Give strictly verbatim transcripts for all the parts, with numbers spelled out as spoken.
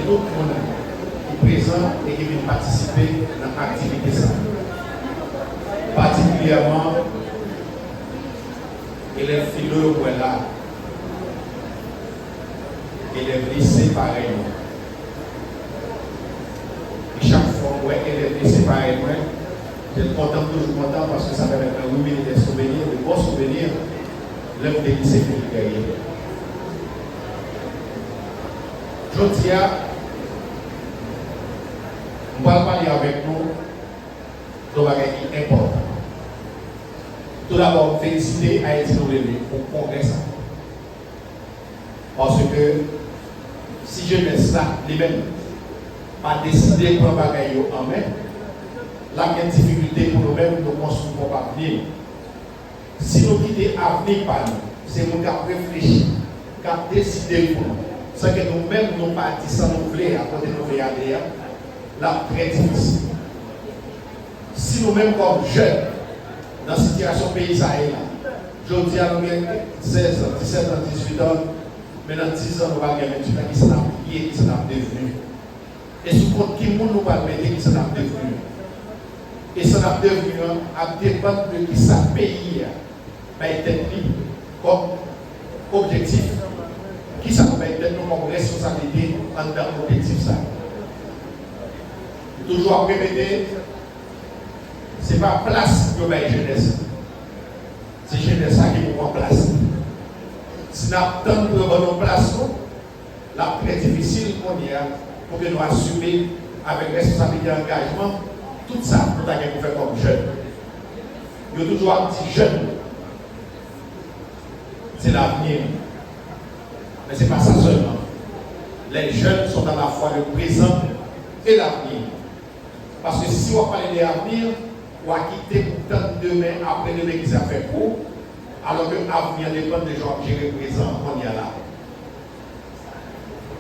Tout moun ki prezan e ki vin patisipe nan aktivite sa a, patikilyèman elèv filo yo m wè la, elèv lise parèy mwen. E chak fwa m wè elèv lise parèy mwen, jan m kontan, m toujou kontan paske sa pèmèt mwen remele de souveni, de bon souveni, lè m te lise Philippe Guerrier. Jodi a, m pral pale avèk nou de yon bagay ki enpòtan. Toudabò, m felisite Ayiti Nouvo Leve pou kongrè sa. Paske si jenès la, li menm, pa deside pran bagay yo an men, l ap gen difikilte pou nou menm, nou konstwi pwòp avni nou. Si nou kite avni pa nou, se moun k ap reflechi, k ap deside l pou nou, san ke nou menm nou pa di sa nou vle a, kote nou vle ale a, l ap trè difisil. Si nou menm kòm jèn, nan sitiyasyon peyi sa ye la, jodi a nou gen sèz an, disèt an, dizuit an, men nan diz an nou pral gen venntuit an, kisa n ap ye, kisa n ap devni? E sou kont ki moun nou pral mete, kisa n ap devni? E sa n ap devni an ap depann de kisa peyi a bay tèt li kòm objektif, kisa nou bay tèt nou kòm responsablite anndan objektif sa a. M toujou ap repete, se pa plas yo bay jenès la. Se jenès la ki pou pran plas li. Si n ap tann pou yo ban nou plas nou, l ap trè difisil kounye a pou ke nou asime avèk responsablite, angajman, tout sa nou ta gen pou fè kòm jèn. Yo toujou ap di jèn se lavni nou. Men se pa sa sèlman. Les jeunes sont à la fois le présent et l'avenir. Paske si w ap pale de avni, w a kite pou tann demen, apre demen ki sa fè kou, alò ke avni an depann de jan w ap jere prezan an kounye a la.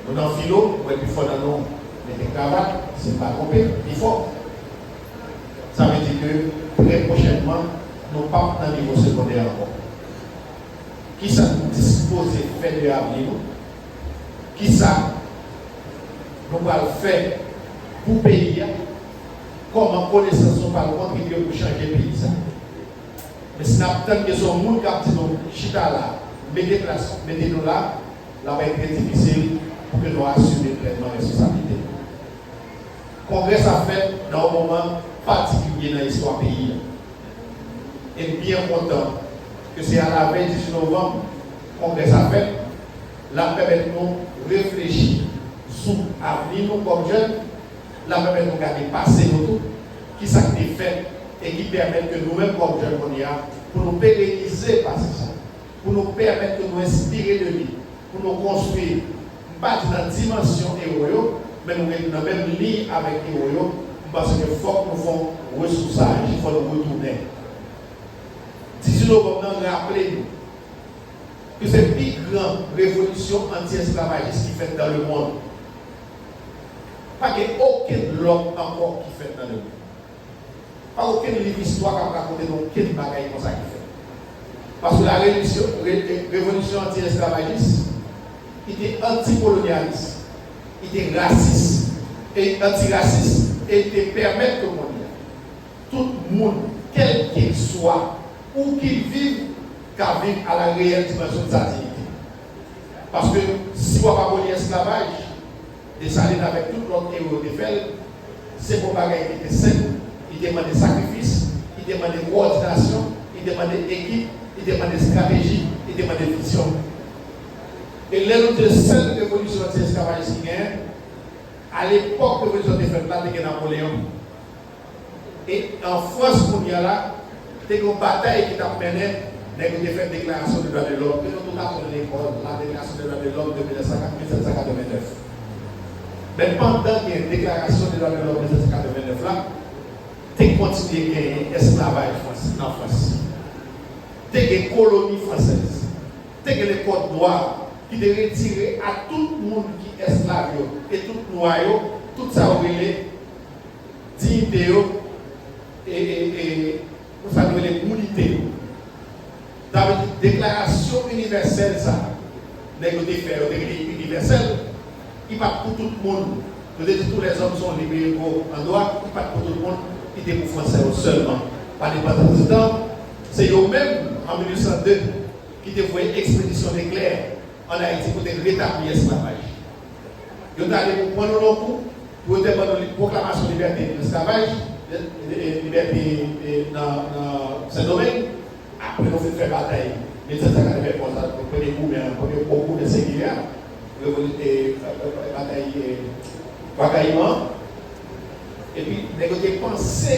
Nou nan filo, m wè pifò nan nou mete kravat, si m pa twonpe, pifò. Sa vle di ke trè pwochènman, nou p ap nan nivo segondè ankò. Kisa nou dispoze fè de avni nou? Kisa nou pral fè pou peyi a? Kòman konesans nou pral kontribye pou chanje peyi sa? Men si n ap tann ke se yon moun k ap di nou chita la, mete plas, mete nou la, l ap trè difisil pou ke nou asime plènman responsablite nou. Kongrè sa fèt nan yon moman patikilye nan istwa peyi a. E m byen kontan ke se alavèy dizuit novanm kongrè sa fèt, l ap pèmèt nou reflechi sou avni nou kòm jèn, l ap pèmèt nou gade pase nou tou, kisa k te fèt e ki pèmèt ke nou menm kòm jèn kounye a, pou nou perenize pase sa, pou nou pèmèt ke nou enspire de li, pou nou konstwi, m pa di nan dimansyon ewo yo, men nou ret nan menm liy avèk ewo yo, m panse ke fòk nou fè yon resousaj, fòk nou retounen. Dizuit novanm nan raple nou ke se pi gran revolisyon anti-esklavajis ki fèt dans le monde. Pa gen okenn lòt ankò ki fèt nan lemonn. Pa okenn liv istwa k ap rakonte nou okenn bagay konsa ki fèt. Paske la revolisyon, re-, re-, revolisyon anti-esklavajis, li te antikolonyalis, li te rasis, e antirasis, e li te pèmèt ke kounye a tout moun, kèlkeswa ou ki viv, ka viv a la reyèl dimansyon de sa diyite. Paske si w ap aboli esklavaj, Desalin avèk tout lòt ewo yo te fè l, se pa yon bagay ki te senp, li te mande sakrifis, li te mande kowòdinasyon, li te mande ekip, li te mande estrateji, li te mande vizyon. E lè nou di sèl revolisyon anti-esklavajis ki genyen, alepòk revolisyon te fèt la, te gen Napoleyon. E an Frans kounye a la, te gen yon batay ki t ap mennen, nèg yo te fè deklarasyon de dwa de lòm, ke nou tout aprann lekòl, la déclaration des droits de l'homme de mil nèf san kat, mil sèt san katrevennnèf. Men pandan gen deklarasyon de dwa de lòm mil sèt san katrevennnèf la, te kontinye genyen esklavaj Frans, nan Frans. Te gen koloni fransèz. Te gen le code noir ki te retire a tout moun ki esklav yo e tout nwa yo, tout sa yo rele diyite yo, e, e, e, pou sa nou rele mounite yo. Sa vle di, deklarasyon inivèsèl sa a, nèg yo te fè yo, te rele inivèsèl, Li pa t pou tout moun. Yo te di tous les hommes sont libres égaux en droit, li pa t pou tout moun, li te pou Fransè yo sèlman. Pa nenpòt ki tan, se yo menm, an mil uit san de, ki te voye ekspedisyon Leklè ann Ayiti pou te retabli esklavaj. Yo t ale pou pran nou nan kou, pou yo te ban nou li- pwoklamasyon libète e esklavaj, e, e, libète, e, nan, nan Sendomeng. Apre nou fin fè batay mil sèt san katrevenn sa, premye goumen an, premye gwo goumen serye a, revoli- e, e, batay, e, Bwa Kayiman an. Epi, nèg yo te panse,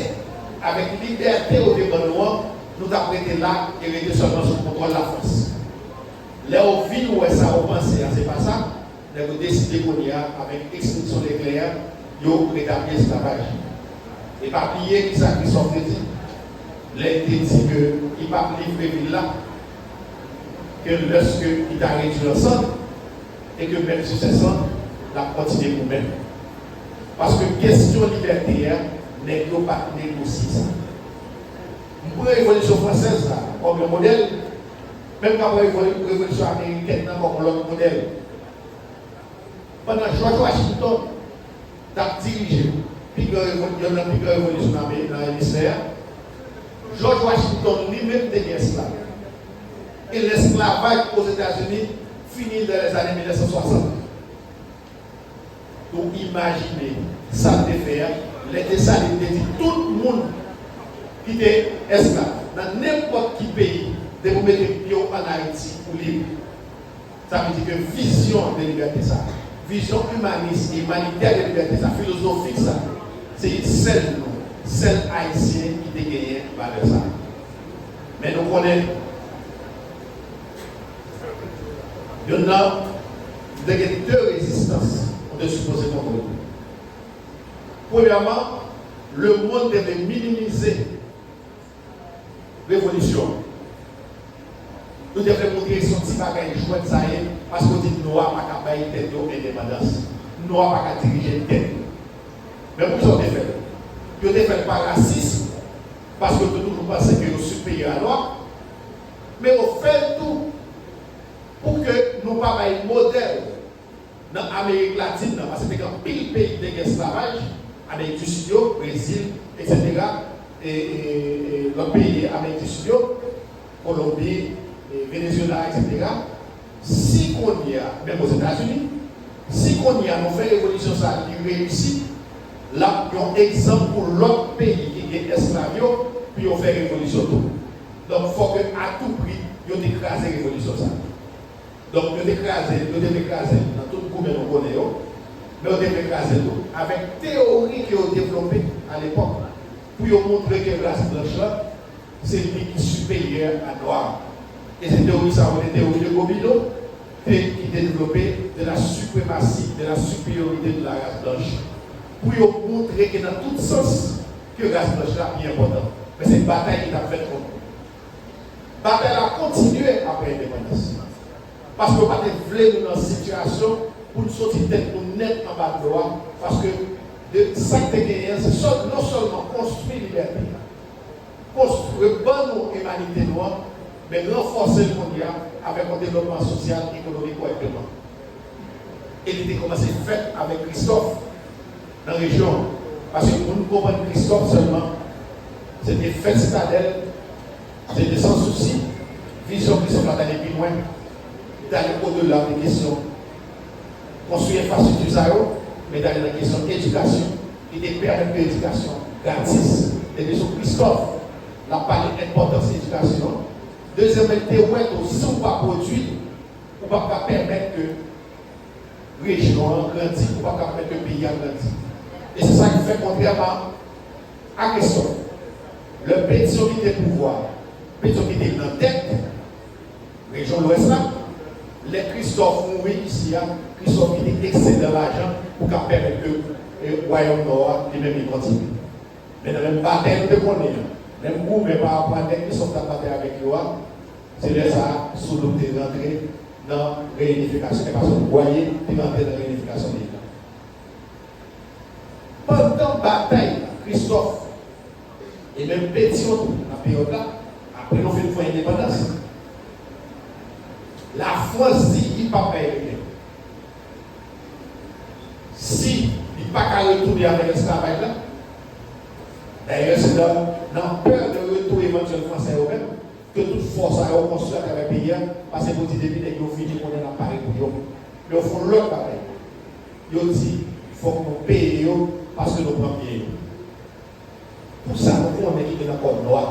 avèk libète yo te ban nou an, nou t ap rete la e rete sèlman sou kontwòl Lafrans. Lè yo vin wè sa, yo panse a, se pa sa. Nèg yo deside kounye a, avèk ekspedisyon Leklè a, yo retabli esklavaj. E pa bliye kisa Christophe te di. Lè li te di ke li p ap livre vil la, ke lèske li ta redui an sann, e ke menm si se sann, l ap kontinye goumen. Paske kesyon libète a, nèg yo pa t negosye sa. M pran Revolisyon Fransèz la kòm yon modèl, men m ka pran revoli- Revolisyon Amerikèn nan kòm yon lòt modèl. Pandan George Washington t ap dirije pi gran revol- yonn nan pi gran revolisyon nan, nan emisfè a, George Washington li menm te gen esklav. E lesklavaj Ozetazini fini dans les années mil nèf san swasant. Nou imajine sa l te fè a, lè Desalin te di tout moun ki te esklav nan nenpòt ki peyi, depi w mete pye w ann Ayiti, ou lib. Sa vle di ke vizyon de libète sa, vizyon imanis e imanitè de libète sa, filozofik sa, se sèl nou, sèl Ayisyen ki te genyen valè sa. Men nou konnen, yonn nan, nou te gen de rezistans nou te sipoze kontre. Premyèman, lemonn te vle minimize revolisyon. Yo te vle montre se yon ti bagay jwèt sa ye, paske yo di nwa pa ka bay tèt yo endepandans. Nwa pa ka dirije tèt yo. Men poukisa yo te fè l? Yo te fè l pa rasis, paske yo te toujou panse ke yo siperyè a nwa. Men yo fè l tou pou ke nou pa bay modèl. Nan Amerik Latin nan, paske te gen anpil peyi ki te gen esklavaj, Amerik di Sid yo, Brezil, etsetera, e, e, e lòt peyi Amerik di Sid yo, Kolonbi, e, Venezuela, etsetera. Si kounye a, menm Ozetazini, si kounye a nou fè revolisyon sa a ki reyisi, l ap yon egzanp pou lòt peyi ki gen esklav yo, pou yo fè revolisyon tou. Donk, fòk a tou pri, yo te kraze revolisyon sa a. Donk, yo te kraze l, yo te vle kraze l nan tout goumen nou konnen yo, men yo te vle kraze l tou avèk teyori ke yo devlope alepòk pou yo montre ke ras blanch lan, se li ki siperyè a nwa a. E se teyori sa a yo rele teyori de Gobineau, te, ki te devlope de la suprématie, de la supériorité de la race blanche. Pou yo montre ke nan tout sans, ke ras blanch la pi enpòtan. Men se batay ki t ap fèt kont nou. Batay la kontinye apre endepandans. Paske yo pa te vle nou nan sitiyasyon pou n soti tèt nou nèt anba dlo a, paske de sa k te genyen an, se sèl, non sèlman konstwi libète a, konstwi, ban nou imanite nou an, men ranfòse l kounye a avèk yon devlòpman sosyal, ekonomik kòrèkteman. E li te kòmanse fèt avèk Christophe nan rejyon an. Paske pou nou konprann Christophe sèlman, se te fèt Sitadèl, se te Sans Souci, vizyon Christophe la t ale pi lwen, li t ale odela de kesyon konstwi enfrastrikti sa yo, men t ale nan kesyon edikasyon, li te pèmèt ke edikasyon gratis. Depi sou Christophe, l ap pale enpòtans edikasyon an. Dezyèmman, li te wè tou, si w pa pwodui, ou p ap ka pèmèt ke rejyon an grandi, ou p ap ka pèmèt ke peyi a grandi. E se sa ki fè, kontrèman a Christophe, lè Pétion kite pouvwa, Pétion kite l nan dèt, rejyon Lwès la, lè Christophe mouri isi a, Christophe kite eksedan lajan pou ka pèmèt ke, e, wayòm Nò a, li menm, li kontinye. Men nan menm batay nou te konnen an, menm goumen pa rapò a nèg Christophe t ap batay avèk yo a, se lè sa a, Soulouque te rantre nan reyinifikasyon, e pa Soulouque, Bwaye te rantre nan reyinifikasyon peyi a. Pandan batay Christophe e menm Pétion tou, nan peryòd la, apre nou fin pran endepandans, Lafrans di li p ap bay repè. Tounen avèk esklavaj la. Dayè, se nan, nan pè de retou evantyèl fransè yo menm ke tout fò sa yo konstwi atravè peyi a, paske pou di depi nèg yo vini konnen n ap pare pou yo. Men yo fè yon lòt bagay. Yo di, fòk nou peye yo paske nou pran byen yo. Pou sa nou konnen ki gen nan kòd nou a.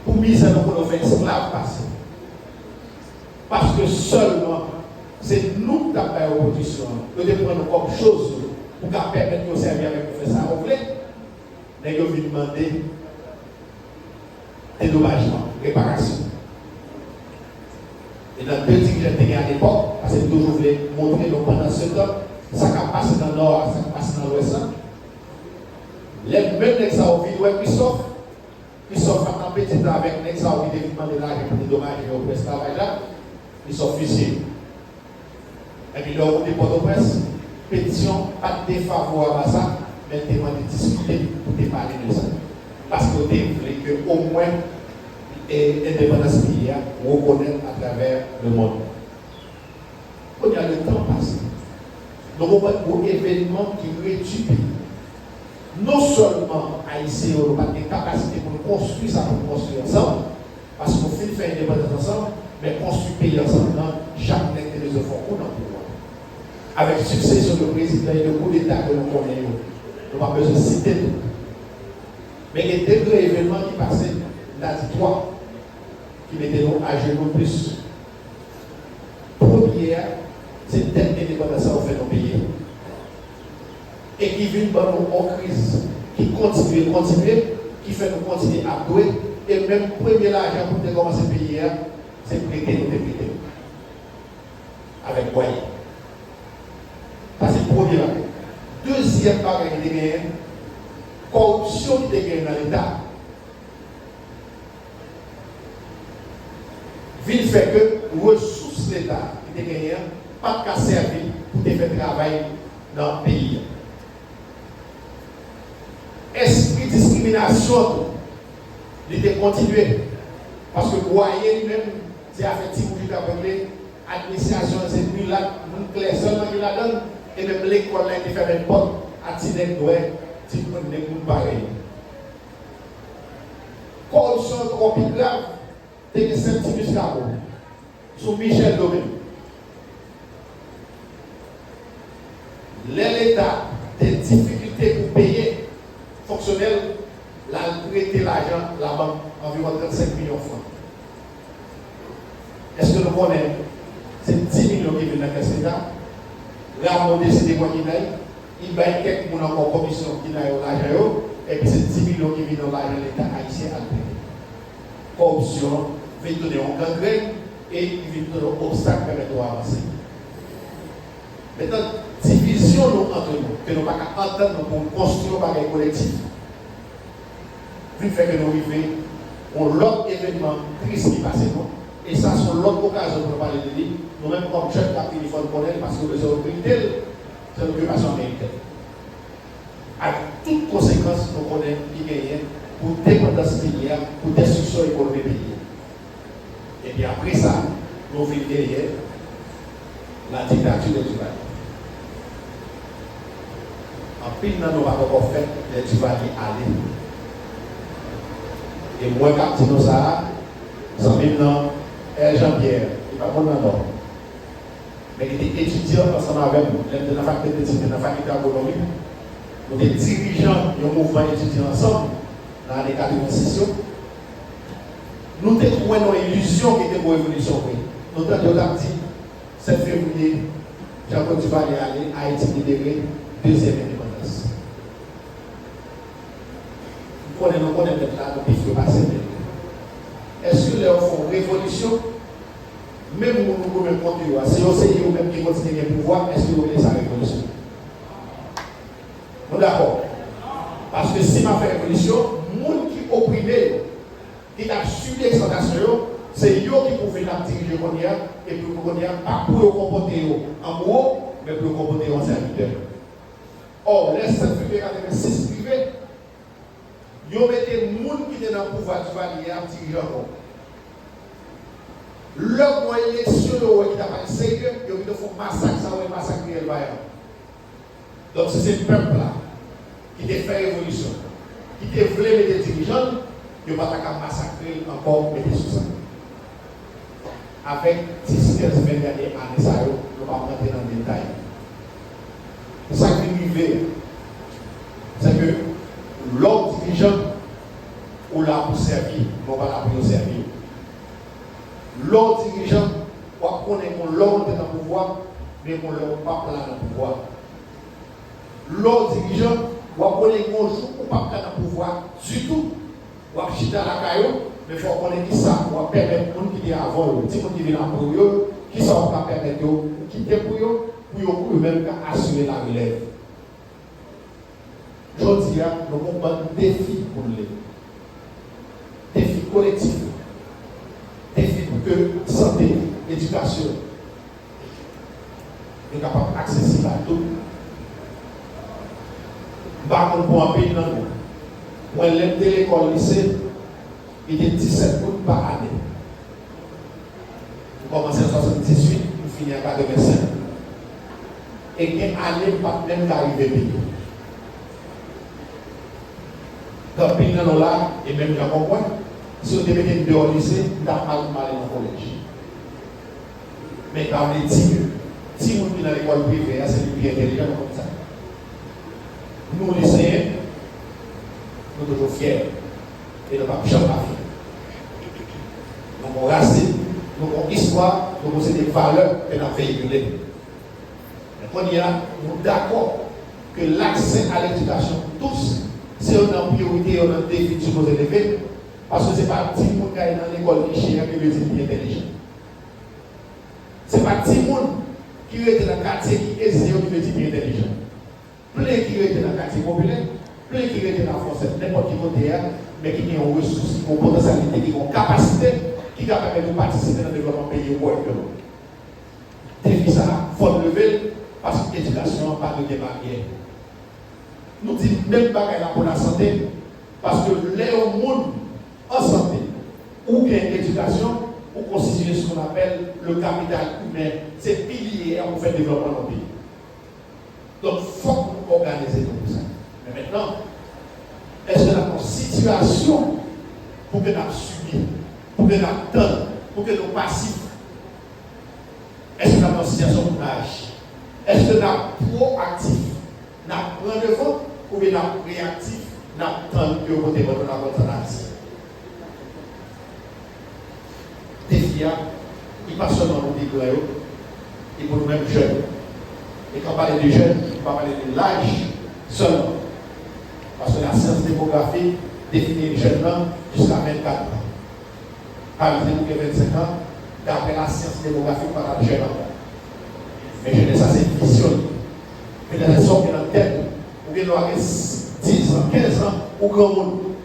Pou mizè nou konnen yo fè esklav pase. Paske sèlman se nou ki t ap bay opozisyon an. Yo te pran nou kòm choz yo pou ka pèmèt yo sèvi avèk nou fè sa yo vle. Nèg yo vin mande dedomajman, reparasyon. E nan de dirijan te gen alepòk, paske m toujou vle montre nou pandan se tan, sa k ap pase nan Nò a, sa k ap pase nan Lwès la. Lè menm nèg sa yo vin wè Christophe, Christophe pa kanpe ti tan avèk nèg sa yo ki te vin mande lajan pou dedomaje yo pou esklavaj la, Christophe fizye yo. Epi lè w koute Pòtoprens, Petion pa t defavorab a sa, men l te mande diskite pou te pale de sa. Paske yo te vle ke omwen e, endepandans peyi a rekonèt atravè lemonn. Kounye a, letan pase. Nou konprann gwo evènman ki redui peyi. Non sèlman Ayisyen yo, nou pa t gen kapasite pou n konstwi sa pou n konstwi ansanm, paske nou fin fè endepandans ansanm, men konstwi peyi ansanm nan, chak nèg te bezwen fè yon kou nan pou a. Avèk siksesyon de prezidan e de koudeta ke nou konnen yo, nou pa bezwen site tout. Men gen de gran evènman ki pase, m ta di twa, ki mete nou ajenou plis. Premye a, se dèt endepandans sa yo fè nou peye. E ki vin ban nou yon kriz ki kontinye, kontinye, ki fè nou kontinye ap dwe, e menm premye lajan pou n te kòmanse peye a, se prete nou te prete avèk pwaye. Sa se premye bagay. Dezyèm bagay ki te genyen, kòripsyon ki te genyen nan Leta. Vin fè ke resous Leta ki te genyen an pa t ka sèvi pou te fè travay nan peyi a. Espri diskriminasyon tou, li te kontinye, paske bwaye li menm, se afè ti bouji k ap regle, administrasyon an se milat, moun klè sèlman ki ladan l, e menm lekòl la, li te fèmen pòt a ti nèg nwè, ti moun, nèg moun parèy. Kòripsyon an twò pi grav, te gen Septimus Cabo, sou Michel Domingue. Lè Leta te difikilte pou peye fonksyonè l, l al prete lajan labank, anviwon trannsenk milyon fran. Èske nou konnen se dis milyon ki vin nan kès Leta? Rameau deside pran kidney, li bay kèk moun ankò komisyon kidney yo lajan yo, epi se dis milyon ki vin nan lajan Leta ayisyen al prete. Kòripsyon vin tounen yon gangrenn e li vin tounen yon obstak pèmèt nou avanse. Mentnan, divizyon nou antre nou, ke nou pa ka antann nou pou n konstwi yon bagay kolektif, vin fè ke nou rive yon lòt evènman tris ki pase nou, e sa se yon lòt okazyon pou nou pale de li. Nou menm kòm jèn k ap vini, fò n konnen l, paske nou bezwen regrite l, se lokipasyon amerikèn. Ak tout konsekans nou konnen ki genyen pou depandans peyi a, pou destriksyon ekonomi peyi a. Epi apre sa, nou vin genyen la dictature de Duvalier. Anpil nan nou pa t ankò fèt lè Duvalier ale. E mwen k ap di nou sa a, zanmi m nan, L. Jean Pierre, li pa konn nan Nò. Men li te etidyan ansanm avè m lè m te nan fakilte medsin, nan fakilte agronomi. Nou te dirijan yon mouvman etidyan ansanm nan ane katrevensis yo. Nou te kwè nan yon ilizyon ki te pou revolisyon vre. Nou tande yo t ap di, sèt fevriye, Jean-Claude Duvalier ale, Ayiti libere, dezyèm endepandans. M konnen nou konnen nèg la, nou pi fre pase nèg. Èske lè yo fè yon revolisyon, menm moun ou goumen kont yo a, si yo se yo menm ki kontinye gen pouvwa, èske yo rele sa revolisyon? Nou dakò? Paske si m ap fè revolisyon, moun ki oprime yo, ki t ap sibi eksplwatasyon yo, se yo ki pou vin ap dirije kounye a, epi pou kounye a, pa pou yo konpòte yo an bouwo, men pou yo konpòte yo an sèvitè. Ò, lè sèt fevriye katrevensis rive, yo mete moun ki te nan pouvwa Duvalier ap dirije ankò. Lè gon eleksyon yo wè ki ta pral serye, yo kite fè yon masak, sa yo rele masak Riyèl Vayan. Donk, si se pèp la, ki te fè revolisyon, ki te vle mete dirijan l, yo pa ta ka masakre l ankò, mete sou sa. Avèk dis, kenz, ven dènye ane sa yo, nou p ap rantre nan detay. Sa k vin rive, se ke lè w dirijan, ou la pou sèvi, men w pa la pou yo sèvi w. Lè w dirijan, w ap konnen gon lè w te nan pouvwa, men gon lè w p ap la nan pouvwa. Lè w dirijan, w ap konnen gon jou ou p ap ka nan pouvwa ditou. W ap chita lakay ou, men fò w konnen kisa w ap pèmèt moun ki te avan w yo, timoun ki vin apre w yo, kisa w ap ka pèmèt yo, ou kite pou yo, pou yo, pou yo menm ka asire larelèv. Jodi a, nou gon bann defi pou n leve. Defi kolektif. Defi pou ke sante, edikasyon, yo kapab aksesib a tout. M pa konn pou anpil nan nou. Mwen, lè m te lekòl lise, li te disèt goud pa ane. M kòmanse an swasanndizuit, m fini an katrevensenk. E gen ane m pa t menm ka rive peye. Gen anpil nan nou la, e menm jan k mwen, si yo te mete m deyò lise, m t ap mal, m ale nan kolèj. Men sa vle di ke timoun ki nan lekòl prive a, se li ki pi entèlijan, nou konn sa. Nou, liseyen, nou toujou fyè. E nou p ap janm pa fyè. Nou gon rasin, nou gon istwa, nou gon seri de valè ke n ap veyikile. Men kounye a, nou dakò ke l'accès à l'éducation pour tous se youn nan priyorite, youn nan defi n sipoze leve, paske se pa timoun k al nan lekòl ki chè a ki vle di l pi entèlijan. Se pa timoun ki rete nan katye ki eze yo ki vle di l pi entèlijan. Plen ki rete nan katye popilè, plen ki rete nan Fòsèt, nenpòt ki kote a, men ki gen yon resous, ki gen yon potansyalite, ki gen yon kapasite ki ka pèmèt yo patisipe nan devlòpman peyi yo kòrèkteman. Defi sa a, fò n leve l, paske edikasyon an pa dwe gen baryè. Nou di menm bagay la pou lasante, paske lè yon moun an sante, ou gen edikasyon, ou konstitiye ce qu'on appelle le capital humain, se pilye a pou fè devlòpman yon peyi. Donk, fòk nou òganize nou pou sa. Men mentnan, èske n ap nan sitiyasyon pou ke n ap sibi, pou ke n ap tann, pou ke nou pasif? Èske n ap nan sitiyasyon pou n aji? Èske n ap pwoaktif, n ap pran devan, oubyen n ap reyaktif, n ap tann ke yo pote ban nou, n ap konn sa n ap di? Defi a, li pa sèlman pou pi gran yo, li pou nou menm jèn. E kan m pale de jèn, m pa pale de laj sèlman. Paske lasyans demografik defini jèn nan jiska vennkat an. Sa vle di ou gen vennsenk an, daprè lasyans demografik, ou pa t ap jèn ankò. Men jenès la se vizyon li. Petèt se sa w gen nan tèt ou. Ou gen dwa gen diz an, kenz an, ou granmoun.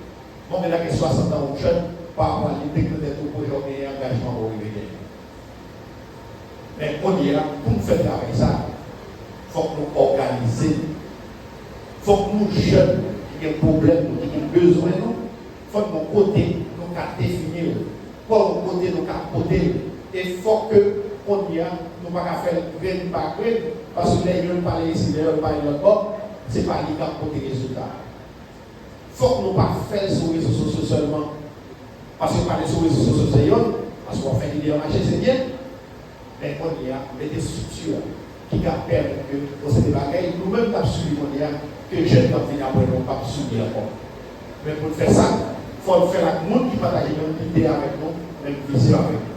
Bon, men nan gen swasant an ou jèn, pa rapò a lide ke tèt ou, pwojè w genyen, angajman w rive genyen. Men kounye a, pou n fè travay sa, fòk nou òganize n. Fòk nou jèn ki gen pwoblèm nou, ki gen bezwen nou, fòk nou kote nou ka defini l. Fòk nou kote nou ka pote l. E fòk ke kounye a, nou pa ka fè l grenn pa grenn, paske lè yonn pale isi, lè yonn pale lòt bò, se pa li k ap pote rezilta. Fòk nou pa fè l sou rezo sosyo sèlman. Paske pale sou rezo sosyo se youn, paske w ap fè lide a mache, se byen. Men kounye a, mete estrikti a ki ka pèmèt ke yon seri de bagay, nou menm k ap sibi kounye a, ke jèn k ap vini apre nou p ap sibi ankò. Men pou n fè sa, fò n fè l ak moun ki pataje menm lide avèk nou, menm vizyon avèk nou.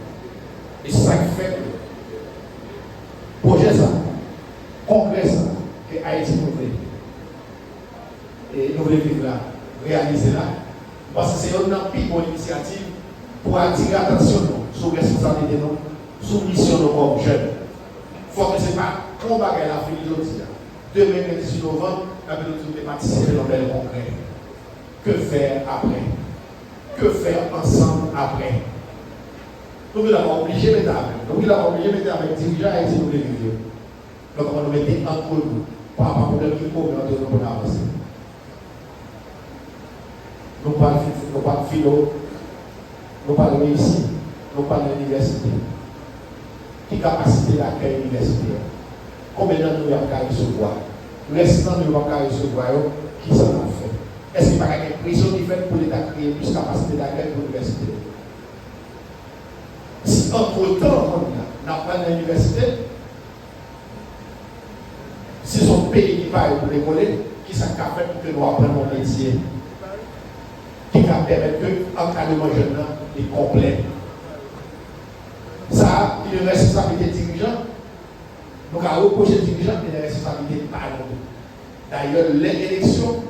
E se sa k fè ke pwojè sa, kongrè sa, ke Ayiti nou vle, e nou vle viv la, reyalize la, m panse se youn nan pi bon inisyativ pou atire atansyon nou sou responsablite nou, sou misyon nou kòm jèn. Fòk se pa yon bagay la fini jodi a. Demen, lendi dizuit novanm, n ap vin nou di nou te patisipe nan bèl kongrè. Que faire après? Que faire ensemble après? Nou vin la pa oblije mete avèk. Nou vin la pa oblije mete avèk dirijan Ayiti nou vle viv yo. Men kòman nou mete ant nou, pa rapò a pwoblèm ki komen ant nou pou n avanse. Nou pral fi-, nou pral filo, nou pral reyisi, nou pral nan inivèsite. Ki kapasite lakèy inivèsite a? Konbyen nan nou y ap ka resevwa? Rès nan nou yo p ap ka resevwa yo, kisa n ap fè? Èske pa ka gen presyon ki fèt pou Leta kreye plis kapasite dakèy pou inivèsite yo? Si antretan, kounye a, n ap pran nan inivèsite, si se yon peyi ki pare pou dekole, kisa k ka fèt pou ke nou aprann yon metye ki ka pèmèt ke ankadreman jèn nan li konplè? Sa, li de responsablite dirijan. Nou ka repwoche dirijan, men de responsablite pa nou tou. Dayè, lè eleksyon,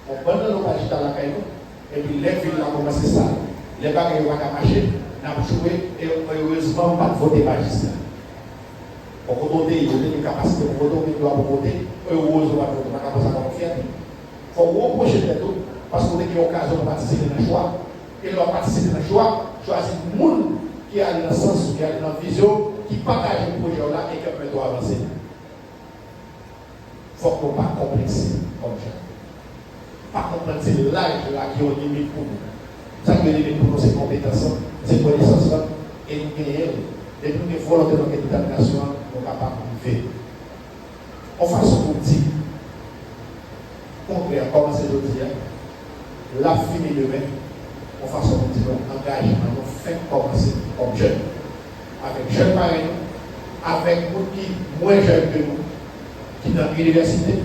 yon bann nan nou pa chita lakay nou, epi lè vil la kòmanse sal, lè bagay yo pa ka mache, n ap joure, e erezman, m pa t vote majistra. Bon, kote w te ye, ou te gen kapasite pou vote, ou gen dwa pou vote, erezman, ou pa t vote, ou pa ka pran sa kòm yon fyète. Fò w repwoche tèt ou, paske w te gen okazyon pou patisipe nan chwa. E lè w patisipe nan chwa, chwazi moun ki ale nan sans ou, ki ale nan vizyon, ki pataje pwojè w la e k ap mèt ou avanse. Fòk nou pa konplekse kòm jèn. Pa konprann se laj la ki yon limit pou nou. Sa ki yon limit pou nou, se konpetans lan, se konesans lan, e nou genyen l. Depi nou gen volonte, nou gen detèminasyon an, nou kapab rive. Yon fason pou di, kongrè a kòmanse jodi a, l ap fini demen, yon fason pou di nou angajman nou fenk kòmanse kòm jèn. Avèk jèn parèy nou, avèk moun ki mwens jèn ke nou, ki nan inivèsite,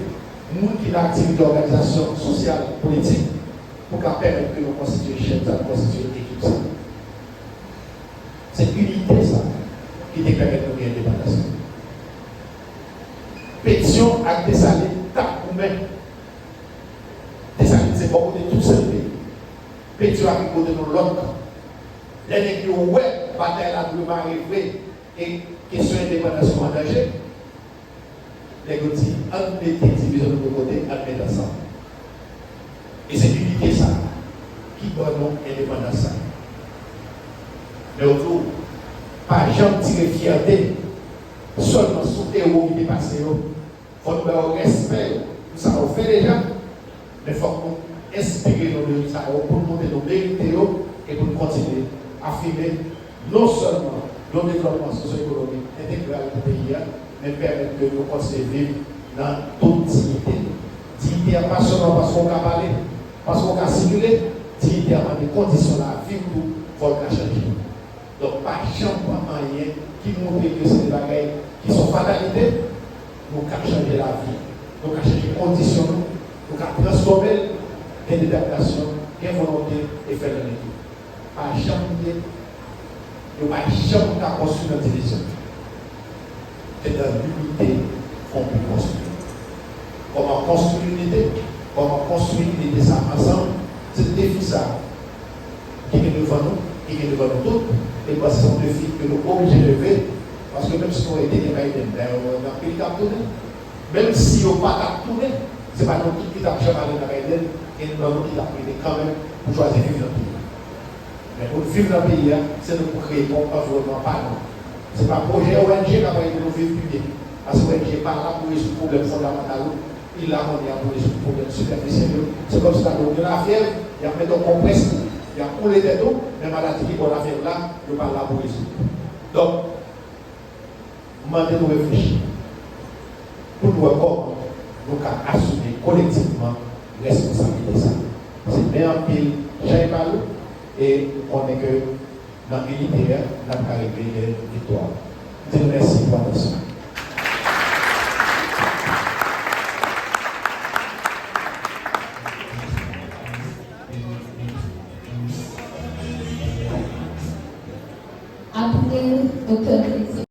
moun ki nan aktivite òganizasyon sosyal, politik, pou ka pèmèt ke nou konstitye chèn sa, nou konstitye ekip sa. Se inite sa ki te pèmèt nou gen endepandans lan. Petyon ak Desalin t ap goumen. Desalin se bò kote tou sèl peyi. Petyon a gen kote nou lòt kan. Lè nèg yo wè batay la dwe mare vre e kesyon endepandans nou an danje, nèg yo di, ann mete divizyon nou de kote, ann met ansanm. E se inite sa a ki ban nou endepandans sa a. Men yo di w, pa janm tire fyète sèlman sou ewo ki te pase yo. Fò nou ba yo respè yo pou sa yo fè deja, men fòk nou enspire nou de sa yo pou nou montre nou merite yo e pou nou kontinye afime non sèlman yon devlòpman sosyo-ekonomik entegral pou peyi a, men pèmèt ke nou kontinye viv nan tout diyite. Diyite a pa sèlman paske w ka pale, paske w ka sikile, diyite a mande kondisyon lavi w tou, fò l ka chanje. Donk, pa janm pran anyen ki montre ke se de bagay ki se yon fatalite. Nou ka chanje lavi, nou ka chanje kondisyon nou, nou ka transfòme l, gen detèminasyon, gen volonte e fè l nan ekip. Pa janm bliye, yo pa janm ka konstwi nan divizyon. Se nan linite ke w pou konstwi. Kòman konstwi linite? Kòman konstwi linite sa ansanm? Se defi sa ki gen devan nou, ki gen devan nou tout, e m panse se yon defi ke nou oblije leve, paske menm si nou rete gen Biden, dayè, gen anpil k ap tounen. Menm si yo pa t ap tounen, se pa nou tout ki t ap janm ale nan Biden, gen nan nou ki t ap rete kanmenm pou chwazi viv nan peyi a. Men pou n viv nan peyi a, se nou pou kreye yon anviwònman pa nou. Se pa pwojè O N G k ap ede nou viv pi byen. Paske O N G pa la pou rezoud pwoblèm fondamantal ou, li la kounye a pou rezoud pwoblèm sipèfisyèl yo. Se kòmsi ta gen lafyèv, y ap mete w konprès, y ap woule tèt ou, men maladi ki ba w lafyèv la, yo pa la pou rezoud. Donk, m mande nou reflechi pou nou wè kòman nou ka asime kolektivman responsablite sa. Se men anpil chay pa lou, e m konnen ke nan inite a, n ap ka rive gen viktwa. M di nou mèsi pou atansyon. Apre Doktè Félix